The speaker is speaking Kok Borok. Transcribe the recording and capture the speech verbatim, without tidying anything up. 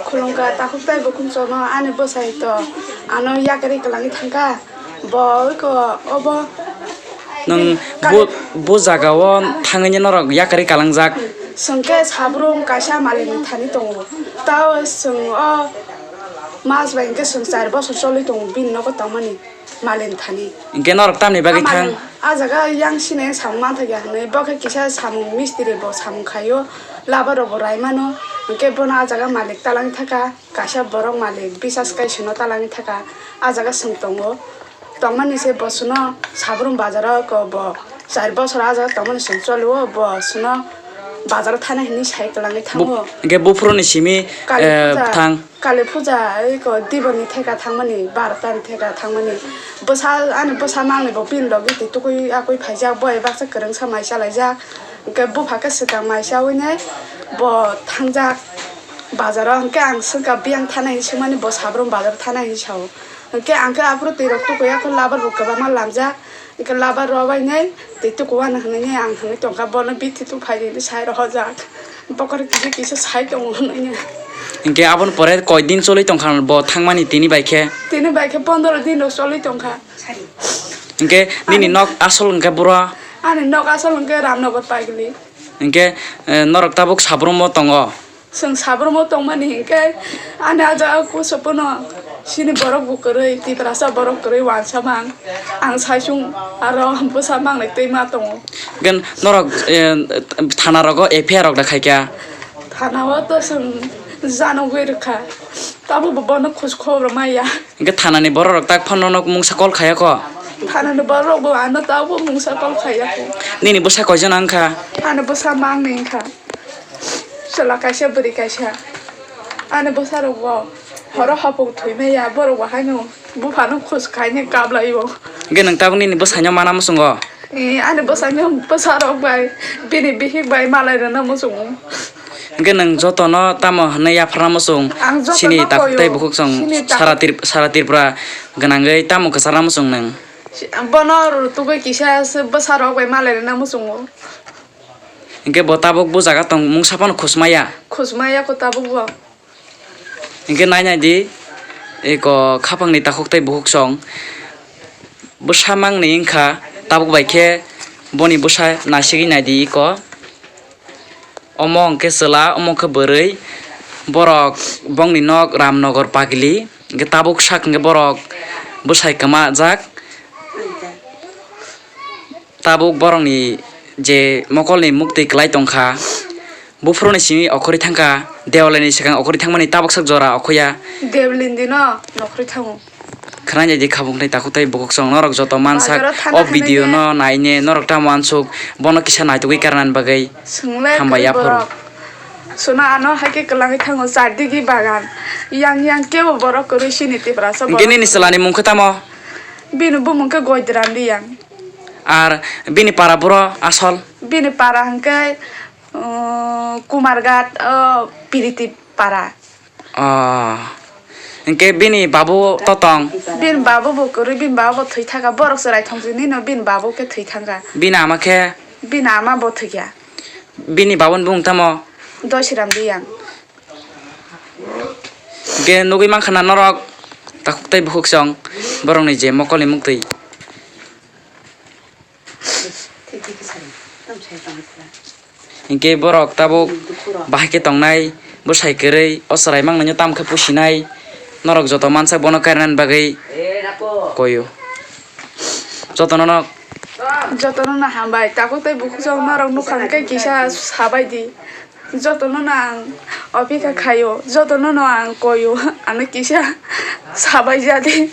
Khulumkha takhuk tei bukhuk chwngno ani bwsai to ano yakarwi kwlangwi thangkha. Bo eko obo Nwng kali- bo, bo jaga o thangwi norok yakarwi kalangjak. Chwng khe sabrum kaisa malikni thani tongo. Tao chwng o mas bai hwnkhe chwng char bosor choli tongo bini nogo tongmani malikni thani. Hwnkhe norok tamni bagwi Ah, thang? Malik, ah jaga yang sini samung manthokya hwnwi bo khe kisa samung mistiri bo samung khaio, labar rok bo rai mano. Hwnkhe bono ah jaga malik talangwi thaka. Kaisa borok malik bisas kai sino talangwi thaka, ah jaga chwng tongo. Tongmani se bo sino sabrum bazaro ko bo char bosor ah jaga tongmani chwng cholio, bo sino bazaro thana hinwi sai kwlangwi thango. Hwnkhe buphuruni simi, Kali eh, puja, thang. Kali puja eko diboni theka thangmani, barota ni theka thangmani. Bwsa, ani bwsa mangni bo bini logi twi tukui akui phaijak, bo bai baksa kwrwngsa mai chalaijak. Hwnkhe bupha khe swkang mai chaui nai bo thangjak. Bazaro hwnkhe ang swngkha biyang thana hinwi swngmani, bo sabrum bazar thana hinwi sao. Hwnkhe ang khe aphuru twi rok tukuya khe labar bo kwbangma lamjak. Hwnkhe labar rw bai nai twi tukuwano hwnwi nai ang hwnwi tongkha, bono bithi tu phai di hinwi sai rohorjak. Bokhorok kisa kisa sai tongo hwnwi nai. Hwnkhe aboni pore koi din choli tongkha bo thangmani tini bai khe? Tini bai khe pondro din rok choli tongkha. Hwnkhe nini Ani nok asol hwnkhe buro? Ani nok asol hwnkhe Ramnagar Pagili. Hwnkhe, eh, norok tabuk sabrumo tongo? Chwng sabrumo tongmani hwnkhe ani ah jaga kuso pono chini borok bo kwrwi, Tiprasa borok kwrwi uansa mang. Ang saichung aro bwsa manglai twi ma tongo. Hwnkhe norok, eh, thana rogo F I R rok da khaikha? Thana o to chwng janogwi rwkha. Tabuk bo bono khoj khobor maya. Hwnkhe thanani borok rok tak phano nok mungsa call khaya kho? Thanani borok rok bo ano tabuk mungsa call khaya kho. Nini bwsa koijon wngkha? Ani bwsa mangni wngkha. Chwla kaisa bwrwi kaisa. Ani bwsa rok bo horo hopok thwi maya, borok bo haino buphano khoj khaini kablai o. Hwnkhe nwng tabuk nini bwsaino mana muchungo? Eh, ani bwsano bwsarok bai, bini bihik bai malai rwna muchungo. Hwnkhe nwng jotono tamo hwnwi yapharna muchung? Ang jotono Chini takhuk koyo. Tei bukhuk chwng Chini takhuk sara Trip-, sara Tripura gwnangwi tamo kwcharna muchung nwng? Si-, bono rutugwi kisa se bwsarok bai malai rwna muchungo. Hwnkhe bo tabuk bo jaga tong mungsa phano khusmaya? Khusmaya kho tabuk bo. Hwnkhe nai nai di, eko khapangni takhuk tei bukhuk chwng bwsa mangni wngkha, tabuk bai khe boni bwsa naisigwi nai di eko. Omo hwnkhe chwla, omo hwnkhe bwrwi, borok bongni nok Ramnagar Pagili, hwnkhe tabuk sak hwnkhe borok bwsai kwmajak. Tabuk borokni je mokolni muktwi kwlai tongkha, buphuruni simi okhorwi thangkha, dewalni swkang okhorwi thangmani tabuk sak jora okhoya. Dewalni dino nokhorwi thango. Khwnai naidi khabuk tei takhuk tei bukhuk chwng norok joto mansak. Bazaro thana o video no naine norok tamo uansuk bono kisa naitugwi karnani bagwi. Swngla hambai kwrwi aphuru. Borok. Sona ano hai khe kwlangwi thango chardigi bagan. Yang yang kebo borok kwrwi sini Tiprasa borok. Hwnkhe nini chwlani mung khe tamo? Bini bumung khe Goidram Riyang. Ar bini para buro asol? Bini para hwnkhe, uh, Kumarghat, uh, Piriti para. Oh. Hwnkhe bini babu totong? Bini babu bo kwrwi, bini babu bo thwi thangkha. Borok chwrai thongchini no bini babu khe thwi thangkha. Bini ama khe? Bini ama bo thwikha. Bini babuni bumung tamo? Dosiram Riyang. Hwnkhe nugwi mankha na norok takhuk tei bukhuk chwng borokni je mokolni muktwi. Hwnkhe borok tabuk bahai khe tongnai, bwsai kwrwi, o chwrai mangnaino tamo khe pusinai, norok joto mansak bono karinani bagwi koio. Jotono no. Jotono no hambai, takhuk tei bukhuk chwng norok nukha hwnkhe kisa sabai di. Jotono no ang opeka khaio, jotono no ang koio, ano kisa sabai ja di.